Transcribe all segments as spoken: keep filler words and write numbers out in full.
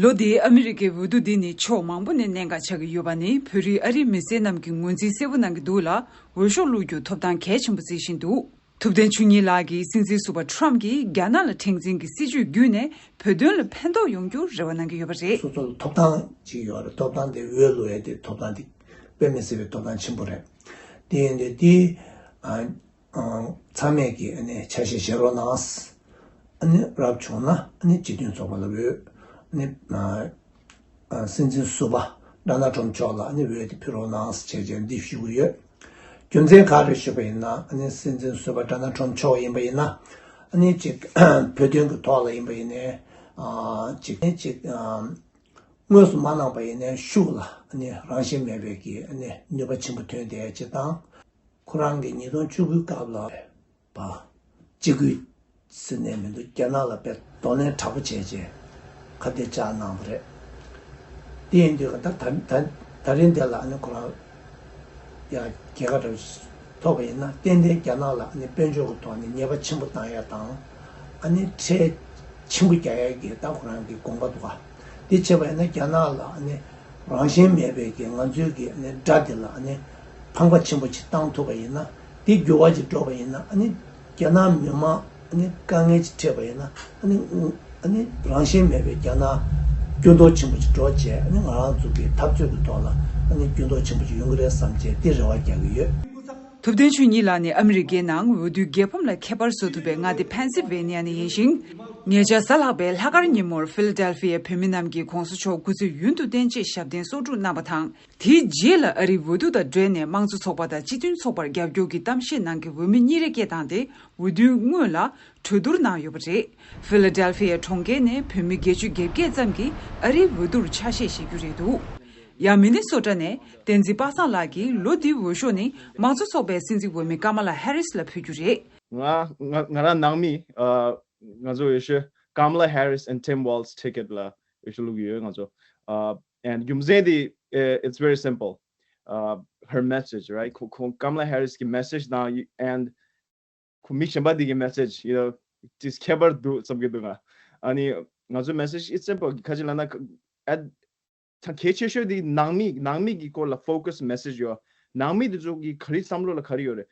ལོ་འདིའི་ཨ་མི་རི་ཀའི་འོས་བསྡུ་འདི་ནི་ཕྱོགས་མང་པོ་ནས་གནད་འགག་ཆགས་ཀྱི་ཡོད་པ་ནི། བོད་རིགས་ཨ་རིའི་མི་སེར་རྣམས་ཀྱིས་ངོས་འཛིན་གསལ་པོ་གནང་གི་འདུག་ལ། འོས་ཤོག་བླུག་རྒྱུར་ཐོབ་ཐང་གལ་ཆེན་པོ་བརྩི་བཞིན་འདུག་ཐུབ་བསྟན་ཆོས་ཉིད་ལགས་ཀྱིས་སྲིད་འཛིན་ཟུར་པ་ཊམ་གྱིས་རྒྱ་ནག་ལ་མཁྲེགས་འཛིན་གྱི་སྲིད་བྱུས་བརྒྱུད་ནས་བོད་དོན་ལ་ཕན་ཐོགས་ཡོང་རྒྱུར་རེ་བ་གནང་གི་ཡོད་པ་རེད། སོ་སོ་ལ་ཐོབ་ཐང་ཅིག་ཡོད་རེད། ཐོབ་ཐང་དེ་འོས་བླུག་ཡས་དེ་ཐོབ་ཐང་དེ་དཔེ་མི་སྲིད་པའི་ཐོབ་ཐང་ཆེན་པོ་རེད། དེ་ཡིན་དུས་དེ་ཨ། ཨང་། ཚང་མས་ཀྱིས་ཨ་ནི་ཆ་ཤས་བཞེས་རོགས་གནང་། ཨ་ནི་རབ་བྱུང་ན་ཨ་ནི་སྤྱི་མཐུན་ཚོགས་པ་ལ་འོས། ཨ་ནི་ཨ། ཨ། སྲིད་འཛིན་ཟུར་པ་ཌོ་ནལ་ཊམ་མཆོག་ལ་ཨ་ནི་འོས་དེ་ཕུལ་རོགས་གནང་ཟེར་བྱས་འདི་ཞུ་གི་ཡོད། རྒྱུ་མཚན་ག་རེ་ཞུས་པ་ཡིན་ན། ཨ་ནི་སྲིད་འཛིན་ཟུར་པ་ཌོ་ནལ་ཊམ་མཆོག་ཡིན་པ་ཡིན་ན། ཨ་ནི་ཅིག་བོད་དོན་གྱི་ཐོག་ལ་ཡིན་པ་ཡིན་ནའི། ཨ། ཅིག་ཅིག་ཨ། དངོས་སུ་མ་གནང་པ་ཡིན་ནའི་ཤུགས་ལ་ཨ་ནི་རང་བཞིན་མེད་པའི་གི་ཨ་ནི་ནུས་པ་ཆེན་པོ་ཐོན་བསྡད་ཅིག་དང་། ཁོ་རང་གིས་ཉིས་སྟོང་བཅུ་དགུའི་སྐབས་ལ་པ། གཅིག་སྒོས་ཟེར་ནས་མི་འདུག་རྒྱ་ནག་ལ་དཔེ་གདོང་ལེན་དྲག་པོ་བྱས་རྗེས་ཁ་གཏད་བཅག་གནང་བ་རེད། དེ་ཡིན་དུས་ད་ད་ད་ད་རིང་འདི་ལ་ཨ་ནི་ཁོ་རང་ཡ་རྒྱལ་ཁ་འདྲ་ཐོབ་པ་ཡིན་ན། ཏན་ཏན་རྒྱ་ནག་ལ་ཨ་ནི་དཔལ་འབྱོར་གྱི་ཐོག་ནས་ཉེས་པ་ཆེན་པོ་བཏང་ཡ་དང་། ཨ་ནི་ཁྲལ་ཆེན་པོ་རྒྱག་ཡ་གི་ད་ཁོ་རང་གི་དགོངས་པ་འདུག་ག་དེ་བྱས་པ་ཡིན་ན་རྒྱ་ནག་ལ་ཨ་ནི་རང་བཞིན་མེད་པའི་གི་ང་ཚོའི་གི་ཨ་ནི་དགྲ་དེ་ལ་ཨ་ནི་ཕམ་ཁ་ཆེན་པོ་ཅིག་བཏང་ཐུབ་པ་ཡིན་ན། དེ་འགྱུར་བ་ཅིག་འགྲོ་བ་ཡིན་ན། ཨ་ནི་རྒྱ་ནག་མི་མང་ཨ་ནི་དཀའ་ངལ་ཅིག་འཕྲད་པ་ཡིན་ན། ཨ་ནི་ཨ་ནི་རང་བཞིན་མེད་པའི་རྒྱ་ནག་འགྱུར་ལྡོག་ཆེན་པོ་ཅིག་འགྲོ་བྱས། ཨ་ནི་ང་རང་ཚོ་གི་འཐབ་རྩོད་ཀྱི་ཐོག་ལ་ཨ་ནི་འགྱུར་ལྡོག་ཆེན་པོ་ཅིག་ཡོང་གི་རེད་བསམ་བྱས་དེ་རེ་བ་རྒྱག་གི་ཡོད། ཐུབ་བསྟན་ཆོས་ཉིད་ལགས་ནི་ཨ་མི་རི་ཀའི་ནང་འོས་བསྡུའི་རྒྱལ་ཕམ་ལ་ཁྱད་པར་བཟོ་ཐུབ་པའི་མངའ་སྡེ་ཕེན་སིལ་ཝེ་ནི་ཡ་ནས་ཡིན་ཞིང་། ཉེ་ཆར་གཟའ་ལྷག་པའི་ལྷག་དཀར་ཉིན་མོར་ཕི་ལ་ཌེལ་ཕི་ཡའི་བོད་མི་རྣམས་ཀྱིས་གོང་ས་མཆོག་སྐུ་ཚེ་ཡུན་དུ་བརྟན་ཅེས་ཞབས་བརྟན་གསོག་སྒྲུབ་གནང་བ་དང་། དེའི་རྗེས་ལ་ཨ་རིའི་འོས་བསྡུ་དང་འབྲེལ་ནས་དམངས་གཙོ་ཚོགས་པ་དང་སྤྱི་མཐུན་ཚོགས་པར་རྒྱབ་སྐྱོར་གྱི་གཏམ་བཤད་གནང་མཁན་འོས་མི་གཉིས་རེ་སྐད་བཏང་སྟེ། འོས་བསྡུའི་སྔོན་ལ་གྲོས་བསྡུར་གནང་ཡོད་པ་རེད། ཕི་ལ་ཌེལ་ཕི་ཡའི་གྲོང་ཁྱེར་ནས་བོད་མི་བརྒྱད་ཅུ་གྱ་བརྒྱད་ཙམ་གྱིས་ཨ་རིའི་འོས་བསྡུར་ཆ་ཤས་བཞེས་རྒྱུ་རེད་འདུག་ཡང་མི་ནི་སོ་ཊ་ནས་བསྟན་འཛིན་པ་སངས་ལགས་ཀྱིས་ལོ་འདིའི་འོས་ཤོག་ནི་དམངས་གཙོ་ཚོགས་པའི་སྲིད་འཛིན་འོས་མི་ཀ་མ་ལ་ཧེ་རིས་ལ་ཕུལ་རྒྱུ་རེད། ང་ང་ང་རང་ནང་མི་ཨ། ང་ཚོ་འོས་ཤོག Kamala Harris and Tim Walz ticket ལ་འོས་ཤོག་བླུགས་ཡོད་ང་ཚོ། ཨ། and རྒྱུ་མཚན་དེ་uh, it's very simple. Uh, her message, right? ཁོ་ཁོ་Kamala Harris གི་message དང་and ཁོ་མི་གཞན་པ་དེ་གི་message, you know, ཏིས་ཁྱད་པར་འདུག་བསམ་གྱི་འདུག་ང་། ཨ་ནི་ང་ཚོའི་message is simple. ག་ཅི་ལབ་ན་at ད་གལ་ཆེ་ཤོས་དེ་ནང་མི་ནང་མི་གི་སྐོར་ལ་focus message ཡོད། ནང་མི་དེ་ཚོ་གི་ག་རེ་བསམ་བློ་ལ་ག་རེ་ཡོད་རེད།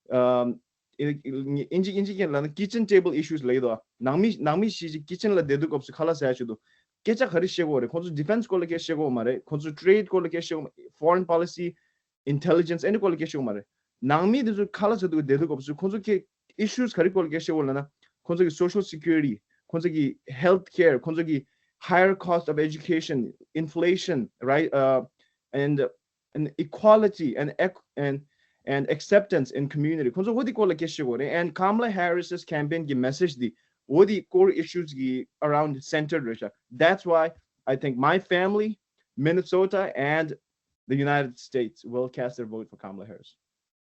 ཨམ། ཨིན་ཇི་ཨིན་ཇི་སྐད་ལ་ན་kitchen table issues ལབ་ཀྱི་འདུག་ནང་མི་ནང་མི་ཞིག་ཅིག་kitchen ལ་བསྡད་དུས་སྐབས་སུ་ཁ་ལག་ཟ་ཡ་ཆེད་དུ་སྐད་ཆ་ག་རེ་བཤད་དགོས་རེད། ཁོང་ཚོ་defense སྐོར་ལ་སྐད་བཤད་དགོས་མ་རེད། ཁོང་ཚོ་trade སྐོར་ལ་སྐད་བཤད་དགོས་མ། foreign policy, intelligence ཨ་ནི་སྐོར་ལ་སྐད་བཤད་དགོས་མ་རེད། ནང་མི་དེ་ཚོ་ཁ་ལག་ཟ་དུས་བསྡད་དུས་སྐབས་སུ་ཁོང་ཚོ་གི་issues ག་རེ་སྐོར་ལ་སྐད་བཤད་དགོས་ལབ་ན། ཁོང་ཚོ་གི་social security, ཁོང་ཚོ་གི་health care, ཁོང་ཚོ་གི་higher cost of education, inflation, right? Uh, and and equality and equ- and and acceptance in community. ཁོང་ཚོ་འོ་དེ་སྐོར་ལ་སྐད་ཆ་བཤད་དགོས་རེད། And Kamala Harris's campaign གི་message དེ་འོ་དེ་core issues གི་around centered རེད་ཤག That's why I think my family, Minnesota and the United States will cast their vote for Kamala Harris.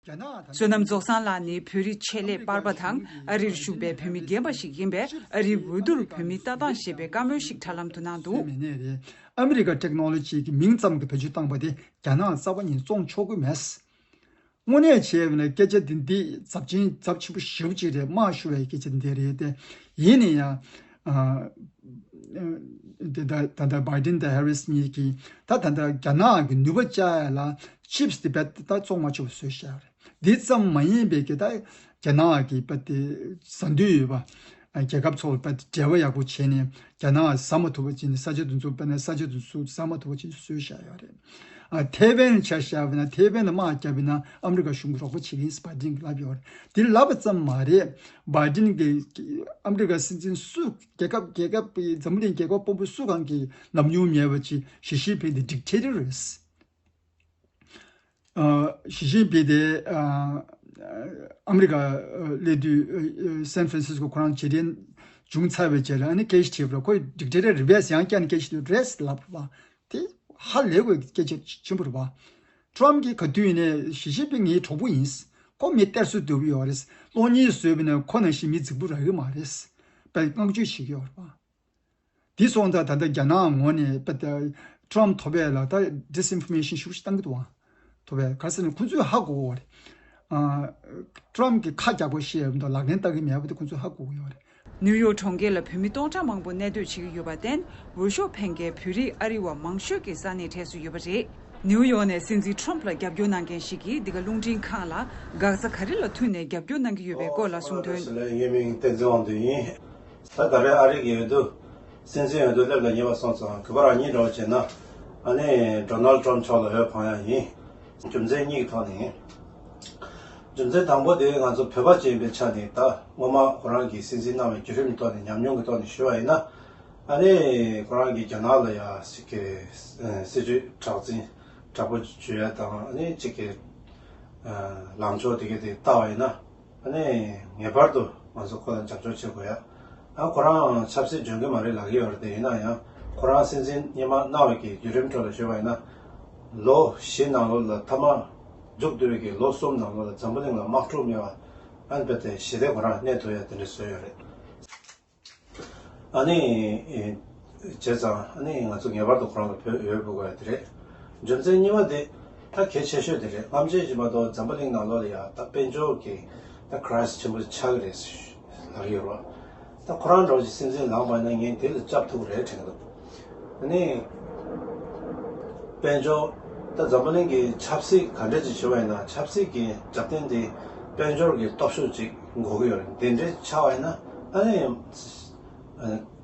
བསོད་ནམས་རྫོགས་བཟང་ལགས་ནི་བོད་རིགས་ཆེད་ལས་པར་པ་དང་ཨ་རིར་བཞུགས་པའི་བོད་མི་རྒན་པ་ཞིག་ཡིན་པས། ཨ་རིའི་འོས་བསྡུར་བོད་མིའི་ལྟ་སྟངས་ཞེས་པའི་བཀའ་མོལ་ཞིག་དྲ་ལམ་དུ་གནང་འདུག་མི་སྣ་རེད། ཨ་མི་རི་ཀ་ཊེག་ནོ་ལོ་ཇི་གི་མིང་ཙམ་གྱིས་བེད་སྤྱོད་བཏང་པ་དེ་རྒྱ་ནག་རྩ་བ་ཉིད་བཙོང་ཆོག་གི་མེད། དངོས་གནས་བྱས་པ་ན་སྐད་ཆ་འདི་འདི་ཚབས་ཆེན་ཚབས་ཆེན་པོ་ཞེ་པོ་ཅིག་རེད། དམག་ཤོར་བའི་སྐད་ཆ་འདི་རེད་དེ། ཡིན་ན་ཡང་། ཨ། ཨ། དེ་ད་ད་ལྟ་བྷའི་ཌེན་དང་ཧེ་རིས་གཉིས་ཀྱིས་ད་ད་ལྟ་རྒྱ་ནག་གི་ནུས་པ་བཅག་ཡ་ལ་ཆིབས་དེ་བས་ད་བཙོང་མ་ཆོག་པ་བཟོས་བཞག་རེད། འདི་ཙམ་མ་ཡིན་པའི་གི་ད་རྒྱ་ནག་གི་བ་དེ་ཟ་འདོད་ཡོད་པ། རྒྱལ་ཁབ་ཚོ་ལ་བ་དེ་འབྲེལ་བ་ཡག་པོ་བྱས་ནས་རྒྱ་ནག་ཟ་མ་ཐུབ་པ་བྱས་ནས་ས་ཆ་དེ་ཚོ་བ་ན་ས་ཆ་དེ་ཚོ་ཟ་མ་ཐུབ་པ་བྱས་ནས་བཟོས་བཞག་ཡོད་རེད། ཨ། ཐེ་ཝན་ཆ་བཞག་པ་ན་ཐེ་ཝན་ལ་དམག་བརྒྱབ་པ་ན་ཨ་མི་རི་ཀ་གཞུང་གི་རོགས་པ་བྱེད་ཀྱི་ཡིན་ཟེར་བྷའི་ཌེན་གྱིས་ལབ་ཡོད་རེད། དེ་ལབ་པ་ཙམ་མ་རེད། བྷའི་ཌེན་གྱིས་ཨ་མི་རི་ཀ་སྲིད་འཛིན་སུ་རྒྱལ་ཁབ་རྒྱལ་ཁབ་འཛམ་བུ་གླིང་རྒྱལ་ཁབ་དཔོན་པོ་སུ་གང་གིས་ཉམས་མྱོང་མེད་པ་ཅིག་ཞི་ཅིན་ཕིང་དེ་ཌིག་ཊེ་ཊར་རེད། ཨ། ཞི་ཅིན་ཕིང་དེ་ཨ་ཨ་མི་རི་ཀ་ཨ་སླེབས་དུས་ཨ་སན་ཧྥ་རན་སིས་ཀོ་ཁོ་རང་རྗེས་དྲན་བྱུང་ཚར་བའི་རྗེས་ལ་ཨ་ནི་སྐད་ཆ་དྲིས་པ་ལ་ཁོས་ཌིག་ཊེ་ཊར་རེད་པས་ཡང་བསྐྱར་ནས་སྐད་ཆ་དྲིས་རེད་ལབ་པ་དེ་ཧ་ལས་པའི་སྐད་ཆ་ཆེན་པོ་རེད་པ། ཊམ་གྱིས་ག་དུས་ཡིན་ནའི་ཞི་ཅིན་ཕིང་ངའི་གྲོགས་པོ་ཡིན། ཁོ་མི་སྟེར་སུ་སྡུག་ཡོད་རེད། གློག་བརྙན་བཟོས་པ་ནས་ཁོ་ནང་བཞིན་མི་རྫིག་པོ་རག་གི་མ་རེད། པའི་བསྔགས་བརྗོད་བྱེད་ཀྱི་ཡོད་རེད་པ། དེ་སོང་ཙང་ད་ལྟ་རྒྱ་ནག་ངོས་ནས་པ་ཊམ་ཐོབ་པ་ལ་ད་ཌིས་ཨིན་ཕོར་མེ་ཤན་ཤུགས་ཆེ་བཏང་གི་འདུག་བ། ཐོབ་པས་ག་ཟེར་ན་ཁོ་ཚོས་ཧ་གོ་གི་ཡོད་རེད། ཨ། ཊམ་གྱིས་ཁ་རྒྱག་པ་ཤེས་ཡོད་མ་གཏོགས་ལག་ལེན་བསྟར་གི་མེད་པ་དེ་ཁོ་ཚོས་ཧ་གོ་གི་ཡོད་རེད། ནིའུ་ཡོག་གྲོང་ཁྱེར་ལ་བོད་མི་སྟོང་ཕྲག་མང་པོ་གནས་སྡོད་བྱེད་ཀྱི་ཡོད་པར་བརྟེན། འོས་ཤོག་འཕེན་མཁན་བོད་རིགས་ཨ་རི་བ་མང་ཤོས་ཀྱི་ས་གནས་གྲས་སུ་ཡོད་པ་རེད། ནིའུ་ཡོག་ནས་སྲིད་འཛིན་ཁྲོམ་ལ་རྒྱབ་སྐྱོར་གནང་མཁན་ཞིག་གིས་འདི་ག་རླུང་འཕྲིན་ཁང་ལ་འགག་རྩ་ག་རེ་ལ་ཐུག་ནས་རྒྱབ་སྐྱོར་གནང་གི་ཡོད་པའི་སྐོར་ལ་གསུངས་དོན། ངའི་མིང་བསྟན་འཛིན་དབང་འདུས་ཡིན། ད་ད་རེས་ཨ་རི་གི་འོས་བསྡུ། སྲིད་འཛིན་འོས་བསྡུ་སླེབས་ལ་ཉེ་བ་སོང་ཙང་གུས་པ་རང་ཉིད་འདྲ་བོ་བྱས་ན། ཨ་ནི་ཌོ་ནལ་ཊམ་མཆོག་ལ་འོས་འཕང་ཡ་ཡིན། རྒྱུ་མཚན་གཉིས་ཀྱི་ཐོག་ནས་ཡིན། རྒྱུ་མཚན་དང་པོ་དེ་ང་ཚོ་བོད་པ་ཅིག་ཡིན་པའི་ཆ་ནས་ད་སྔོན་མ་ཁོ་རང་གིས་སྲིད་འཛིན་གནང་བའི་བརྒྱུད་རིམ་ཐོག་ནས་ཉམས་མྱོང་གི་ཐོག་ནས་ཞུ་བ་ཡིན་ན། ཨ་ནི་ཁོ་རང་གིས་རྒྱ་ནག་ལ་ཡ་ཅིག་གི་སྲིད་ཇུས་དྲག་འཛིང་དྲག་པོ་བྱུས་ཡ་དང་ཨ་ནི་ཅིག་གི་ལངས་ཕྱོགས་དེ་ག་དེ་ལྟ་བ་ཡིན་ན། ཨ་ནི་ངེས་པར་དུ་ང་ཚོ་ཁོ་ལ་རྒྱབ་སྐྱོར་བྱེད་དགོས་ཡ། ཨ་ཁོ་རང་ཆབ་སྲིད་འཇོན་གི་མ་རེད་ལབ་ཀྱི་ཡོད་རེད་དེ་ཡིན་ན་ཡང་ཁོ་རང་སྲིད་འཛིན་སྔོན་མ་གནང་བའི་གི་བརྒྱུད་རིམ་ཁྲོད་ལ་ཞུས་པ་ཡིན་ན། ལོ་བཞི་ནང་ལོགས་ལ་མཐའ་མ་མཇུག་བསྡུ་བའི་གི་ལོ་གསུམ་ནང་ལོགས་ལ་འཛམ་བུ་གླིང་ལ་དམག་འཁྲུག་མེད་པ། ཨ་ནི་རྦད་དེ་ཞི་བདེ་ཁོ་རང་གནས་ཐུབ་ཡ་དེ་འདྲ་བཟོས་ཡོད་རེད། ཨ་ནི། བྱས་ཙང་ཨ་ནི་ང་ཚོ་ངེས་པར་དུ་ཁོ་རང་ལ་བོད་འོས་འབུལ་དགོས་ཡ་དེ་རེད། རྒྱུ་མཚན་གཉིས་པ་དེ་ད་གལ་ཆེ་ཤོས་དེ་རེད། སྔ་རྗེས་ཀྱི་མ་གཏོགས་འཛམ་བུ་གླིང་ནང་ལོགས་ལ་ཡ་ད་དཔལ་འབྱོར་གྱི་ད་ཁ་རའི་སི་ཆེན་པོ་ཆགས་ཀྱི་རེད་ལབ་ཀྱི་ཡོད་རེད་བ། ད་ཁོ་རང་འདྲ་བོ་ཞིག་སྲིད་འཛིན་ལངས་པ་ཡིན་ན་ངས་དེ་ལ་སྐྱབས་ཐུབ་ཀྱི་རེད་དྲན་གྱི་འདུག་ཨ་ནི། དཔལ་འབྱོར། ད་འཛམ་བུ་གླིང་གི་ཆབ་སྲིད་ག་འདྲ་ཅིག་བྱུང་བ་ཡིན་ན་ཆབ་སྲིད་ཀྱི་རྒྱབ་རྟེན་དེ་དཔལ་འབྱོར་གྱི་སྟོབས་ཤུགས་ཅིག་དགོས་ཀྱི་ཡོད་རེད། དེ་འདྲ་ཆགས་པ་ཡིན་ན་ཨ་ནི།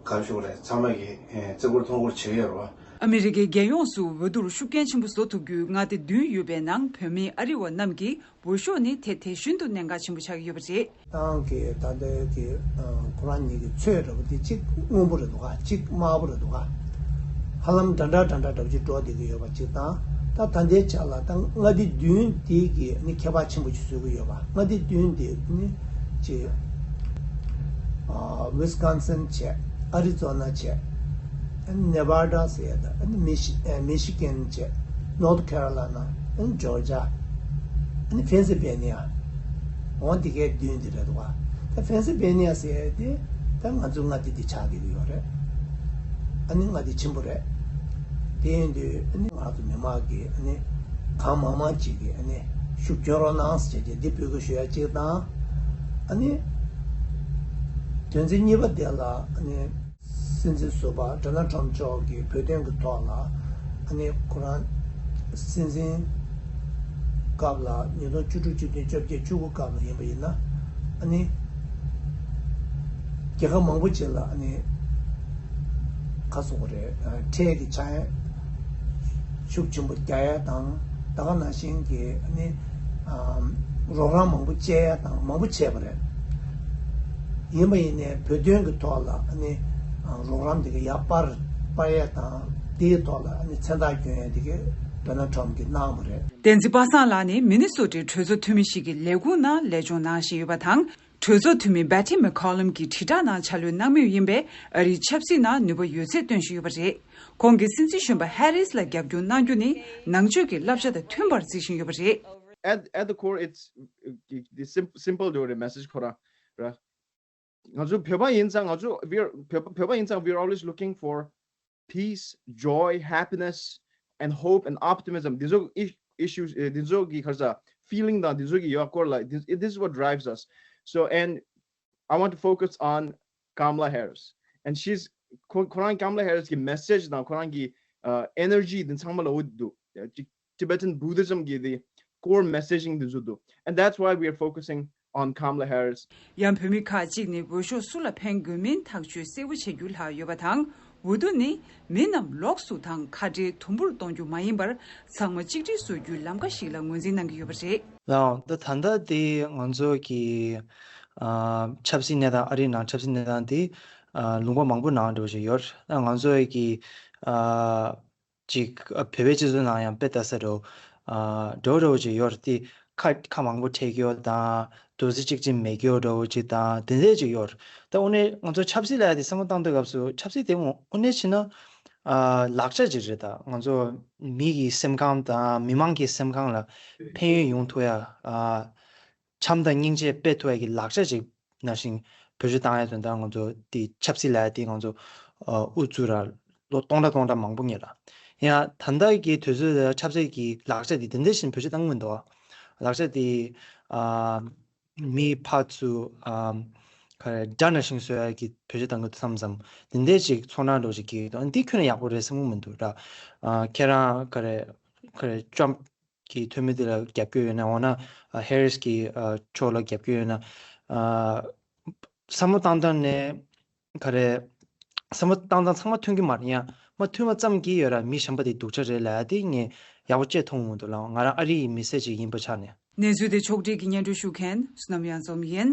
ག་རེ་ཞུ་དགོས་རེད། ཚང་མ་གིས་བརྩི་བཀུར་མཐོང་བཀུར་བྱེད་ཀྱི་ཡོད་རེད་བ། ཨ་མི་རི་ཀའི་རྒྱལ་ཡོངས་སུ་འོས་བསྡུར་ཤུགས་རྐྱེན་ཆེན་པོ་བཟོ་ཐུབ་རྒྱུའི་མངའ་སྡེ་བདུན་ཡོད་པའི་ནང་བོད་མི་ཨ་རི་བ་རྣམས་ཀྱི་འོས་ཤོག་ནི་དེ་དེ་བཞིན་དུ་གནད་འགག་ཆེན་པོ་ཆགས་ཀྱི་ཡོད་པ་རེད། ཏང་གི་ད་ལྟའི་གི་ཁོ་རང་ཉིད་ཀྱི་ཚོད་འདྲ་པོ་དེ་གཅིག་སྔོན་པོ་རེད་འདུག་ག་གཅིག་དམར་པོ་རེད་འདུག་ག་ཧ་ལམ་འདྲ་འདྲ་འདྲ་འདྲ་འདྲ་པོ་ཅིག་འགྲོ་བསྡད་ཀྱི་ཡོད་པ་གཅིག་དང་། ད་ད་ལྟའི་ཆ་ལ་ད་མངའ་སྡེ་བདུན་དེ་གི་ནི་ཁྱད་པར་ཆེན་པོ་ཅིག་བཟོ་གི་ཡོད་པ། མངའ་སྡེ་བདུན་དེ་ནི་ཅིག་ཝི་སི་ཀོན་སིན་བྱས། ཨ་རི་ཛོ་ན་བྱས། ནེ་བྷ་ཌ་ཟེར་ཡ་ད་ཨ་ནི་མི་ཤི་ཨ་མི་ཤི་གན་བྱས། ནོར་ཐ་ཁེ་རོ་ལ་ན། ཨ་ནི་ཇོར་ཇ། ཨ་ནི་ཕེན་སི་བྷེ་ནི་ཡ། འོ་འདི་གའི་བདུན་འདི་རེད་འདུག་བ། ད་ཕེན་སི་བྷེ་ནི་ཡ་ཟེར་ཡ་དེ་ད་ང་ཚོའི་མངའ་སྡེ་འདི་ཆགས་བསྡད་ཀྱི་ཡོད་རེད། ཨ་ནི་མངའ་སྡེ་ཆེན་པོ་རེད། དེ་ཡིན་དུས་ཨ་ནི་ང་ཚོ་མི་མང་གིས་ཨ་ནི་གང་མང་མང་ཅིག་གིས་ཨ་ནི་ཤུགས་སྐྱོན་རོགས་གནང་ཟེར་བྱས་ཏེ་འདི་འབོད་སྐུལ་ཞུ་ཡ་གཅིག་དང་། ཨ་ནི་དོན་ཚན་གཉིས་པ་དེ་ལ་ཨ་ནི། སྲིད་འཛིན་ཟུར་པ་ཌོ་ནལ་ཊམ་མཆོག་གིས་བོད་དོན་གྱི་ཐོག་ལ་ཨ་ནི་ཁོ་རང་སྲིད་འཛིན་སྐབས་ལ་ཉིས་སྟོང་བཅུ་དྲུག་བཅུ་བདུན་བཅོ་བརྒྱད་བཅུ་དགུ་སྐབས་ལ་ཡིན་པ་ཡིན་ན་ཨ་ནི་རྒྱལ་ཁབ་མང་པོ་ཅིག་ལ་ཨ་ནི་ག་རེ་ཟེར་དགོས་རེད། ཁྲལ་གྱི་ཆག་ཡང་ཤུགས་ཆེན་པོ་རྒྱག་ཡ་དང་། ད་ག་ནང་བཞིན་གྱི་ཨ་ནི་རོགས་རམ་མང་པོ་བྱེད་ཡ་དང་མང་པོ་བྱས་པ་རེད། ཡིན་པ་ཡིན་ནའི་བོད་དོན་གྱི་ཐོག་ལ་ཨ་ནི་རོགས་རམ་དེ་ག་ཡར་སྤར་སྤར་ཡ་དང་དེའི་ཐོག་ལ་ཨ་ནི་མཚན་རྟགས་བསྐྱོན་ཡ་དེ་ག་ཌོ་ནལ་ཊམ་གྱིས་གནང་བ་རེད། བསྟན་འཛིན་པ་སངས་ལགས་ནི་མི་ནི་སོ་ཊའི་གྲོས་ཚོགས་འཐུས་མི་ཞིག་གི་ལས་ཁུངས་ནང་ལས་སྦྱོང་གནང་བཞིན་ཡོད་པ་དང་། གྲོས་ཚོགས་འཐུས་མི་སྦེ་ཊི་མེག་ཁོ་ལམ་གྱི་དྲིལ་བསྒྲགས་ནང་ཕྱག་ལས་གནང་མུས་ཡིན་པས། ཨ་རིའི་ཆབ་སྲིད་ནང་ནུས་པ་ཡོད་ཚད་སྟོན་བཞིན་ཡོད་པ་རེད། ཁོང་གིས་སྲིད་འཛིན་གཞོན་པ་ཧེ་རིས་ལ་རྒྱབ་སྐྱོར་གནང་རྒྱུ་ནི་ནང་ཆོས་ཀྱི་བསླབ་བྱ་དང་མཐུན་པར་བརྩི་བཞིན་ཡོད་པ་རེད། At at the core, it's the simple འདྲ་བོ་རེད། མེ་སེ་ཇི་ཁོ་རང་ར། ང་ཚོ་བོད་པ་ཡིན་ཙང་ང་ཚོ་we're བོད་པ་བོད་པ་ཡིན་ཙང་we're always looking for peace, joy, happiness, and hope and optimism. འདི་ཚོ་issues འདི་ཚོ་གི་ག་རེ་ཟེར་feeling དང་འདི་ཚོ་གི་ཡོད་སྐོར་ལ། This is what drives us. So, and I want to focus on Kamala Harris. And she's ཁོ་ཁོ་རང་Kamala Harris གི་message དང་ཁོ་རང་གི་energy འདི་ཚང་མ་ལ་འོ་འདུག Tibetan Buddhism གི་the core messaging འདི་ཚོ་འདུག And that's why we are focusing on Kamala Harris. ཡང་བོད་མི་ཁག་ཅིག་ནི་འོས་ཤོག་སུ་ལ་འཕེན་དགོས་མིན་ཐག་གཅོད་གསལ་པོ་བྱེད་རྒྱུ་ལྷག་ཡོད་པ་དང་། འོས་བསྡུ་ནི་མི་རྣམས་ལོགས་སུ་དང་ཁ་བྲལ་དུམ་བུར་གཏོང་རྒྱུ་མ་ཡིན་པར་ཚང་མ་གཅིག་སྒྲིལ་བཟོ་རྒྱུའི་ལམ་ཁ་ཞིག་ལ་ངོས་འཛིན་གནང་གི་ཡོད་པ་རེད། ལགས་འོང་། ད་ད་ལྟ་དེ་ང་ཚོ་གི་ཆབ་སྲིད་གནས་སྟངས། ཨ་རིའི་ནང་ཆབ་སྲིད་གནས་སྟངས་དེ་ལུང་པ་མང་པོ་ནང་འདྲ་བོ་ཞིག་ཡོད། ད་ང་ཚོ་གི་ཅིག་བོད་པའི་སྤྱི་ཚོགས་ནང་ཡང་དཔེ་ལྟ་ས་འདྲ་བོ་འདྲ་བོ་ཅིག་ཡོད་དེ། ཁ་ཁ་མང་པོ་འཕྲད་ཀྱི་ཡོད་དང་། འདུ་འཛི་གཅིག་ཅིག་མེད་ཀྱི་ཡོད་འདྲ་བོ་ཅིག་དང་དེ་འདྲས་ཅིག་ཡོད། ད་དངོས་གནས་ང་ཚོ་ཆབ་སྲིད་ལབ་ཡ་དེ་བསམ་བློ་བཏང་དུས་སྐབས་སུ་ཆབ་སྲིད་དེ་དངོས་གནས་བྱས་ན་ལག་ཆ་ཅིག་རེད། ད་ང་ཚོ་མི་གི་སེམས་ཁམས་དང་མི་མང་གི་སེམས་ཁམས་ལ་ཕན་ཡོན་ཡོང་ཐུབ་ཡ། འཆམ་དང་སྙིང་རྗེ་སྤེལ་ཐུབ་ཡ་གི་ལག་ཆ་ཅིག་ནང་བཞིན་བེད་སྤྱོད་བཏང་ཡ་དོན་དག་ང་ཚོ་དེ་ཆབ་སྲིད་ལབ་ཡ་དེ་ང་ཚོ་ཨ་དབུ་བཙུགས་ར་ལོ་སྟོང་ཕྲག་སྟོང་ཕྲག་མང་པོ་སྔོན་ལ། ཡང་ད་ལྟ་གི་དུས་ཚོད་ལ་ཆབ་སྲིད་ཀྱི་ལག་ཆ་དེ་དེ་འདྲ་བཞིན་བེད་སྤྱོད་བཏང་གི་མི་འདུག་ལག་ཆ་དེ་ཨ་མི་ཕར་ཚུར་ཨ་ ག་རེ་དགྲ་ན་ཤིང་བཟོ་ཡ་གི་བེད་སྤྱོད་བཏང་གི་འདུག་བསམ་བསམ། འདི་འདྲའི་ཅིག་ཚོར་སྣང་འདྲ་ཅིག་སྐྱེ་གི་འདུག་འདི་ཁྱོན་ནས་ཡག་པོ་རེད་བསམ་གི་མི་འདུག་ར། ཨ་ཁྱེད་རང་ག་རེ་ག་རེ་ཊམ་གི་འཐུས་མི་དེ་ལ་རྒྱབ་སྐྱོར་ཡོད་ན། འོ་ན་ཨ་ཧེ་རིས་གི་ཨ་ཕྱོགས་ལ་རྒྱབ་སྐྱོར་ཡོད་ན། ཨ་བསམ་བློ་བཏང་སྟངས་ནས་ག་རེ། བསམ་བློ་བཏང་སྟངས་ཚང་མ་མཐུན་གྱི་མ་རེད། ཡང་མ་མཐུན་པ་ཙམ་གྱིས་ཡོད་ར། མི་གཞན་པ་དེ་སྡུག་ཅག་རེད་ལབ་ཡ་དེ་ངས་ཡག་པོ་བྱས་མཐོང་གི་མི་འདུག་ལགས། ང་རང་ཨ་རི་ཡི་མི་སེར་ཅིག་ཡིན་པའི་ཆ་ནས། གནས་ཚུལ་དེ་ཕྱོགས་སྒྲིག་གིས་སྙན་སྒྲོན་ཞུ་མཁན་བསོད་ནམས་གཡང་འཛོམས་ཡིན།